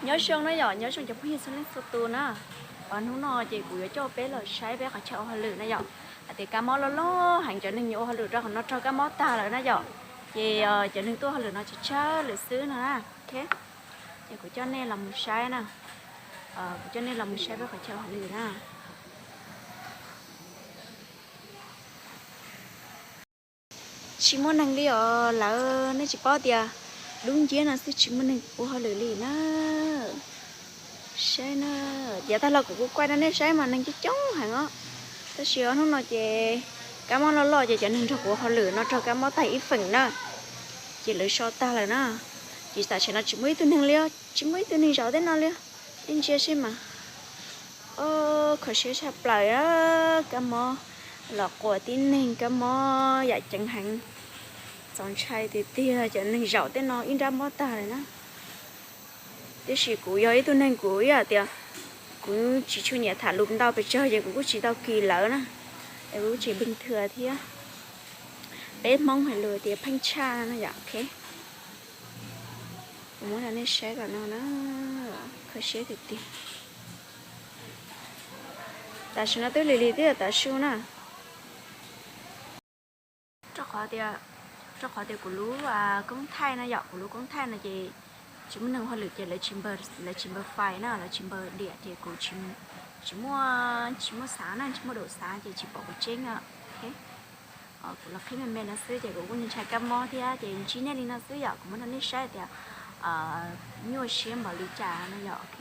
Nyob zoo na yom, nyob zoo cov phooj ywg txhua leej txhua tus na. Hnub no ces kuv yuav coj peb los saib peb qhov chaw ua hauj lwm na yom. Hais tias kab mob loj loj heev, cov neeg yuav ua hauj lwm rau qhov no raug kab mob tag lawm na yom. Ces cov neeg tuaj hauj lwm no tsawg tsawg lwm xwb no na. Ces kuv coj nej los mus saib na. Kuv coj nej los mus saib peb qhov chaw ua hauj lwm na. Tsis muaj neeg li os lawv, nej tsis paub tias dub nciab no xwb tsis muaj neeg ua hauj lwm li na. Saib na, yav tag los kuv kuj kuaj rau nej saib mas neeg coob coob heev os. Tab sis hnub no ces kab mob loj loj ces cov neeg nrog kuv ua hauj lwm no raug kab mob tag ib feem na. Ces lawv so tag lawm na. Ces tam sim no tsis muaj ib tug neeg li, tsis muaj ib tug neeg zaum tej no li. Nej ntsia seb mas. Kho siab tshaj plaws, kab mob los quas tib neeg, kab mob yam ceev heev. Txaus ntshai tiag tiag, cov neeg zaum tej no ib nrab mob tag lawm na. Tiam sis kuv yog ib tug neeg kuv ib yam tias kuv tsis tshua nyiam tham lus ntau pes tsawg ces kuv kuj tsis tau kis lawv na. Es kuv kuj tsis bình thường thiab. Peb Hmoob hais lus tias pheej tshaj no yom, ok. Kuv muab rau nej saib kom no na, kho siab tiag tiag. Tam sim no twb lig lig twb yog tav su na. Rau qhov tias, rau qhov tias kuv lub koob thaij no yom, kuv lub koob thaij no ces tsis muaj neeg ua hauj lwm ces lawv tsis npawg fais na, lawv tsis npawg diam ces kuv tsis muaj, tsis muaj xav na, tsis muaj daum xav ces tsis pom kuv tseeb. Kuv los qhib me me no xwb ces kuv kuj ntshai kab mob thiab ces ntsib nej li no xwb yom, kuv muab rau nej saib tias nyuaj siab npaum li cas no yom, ok.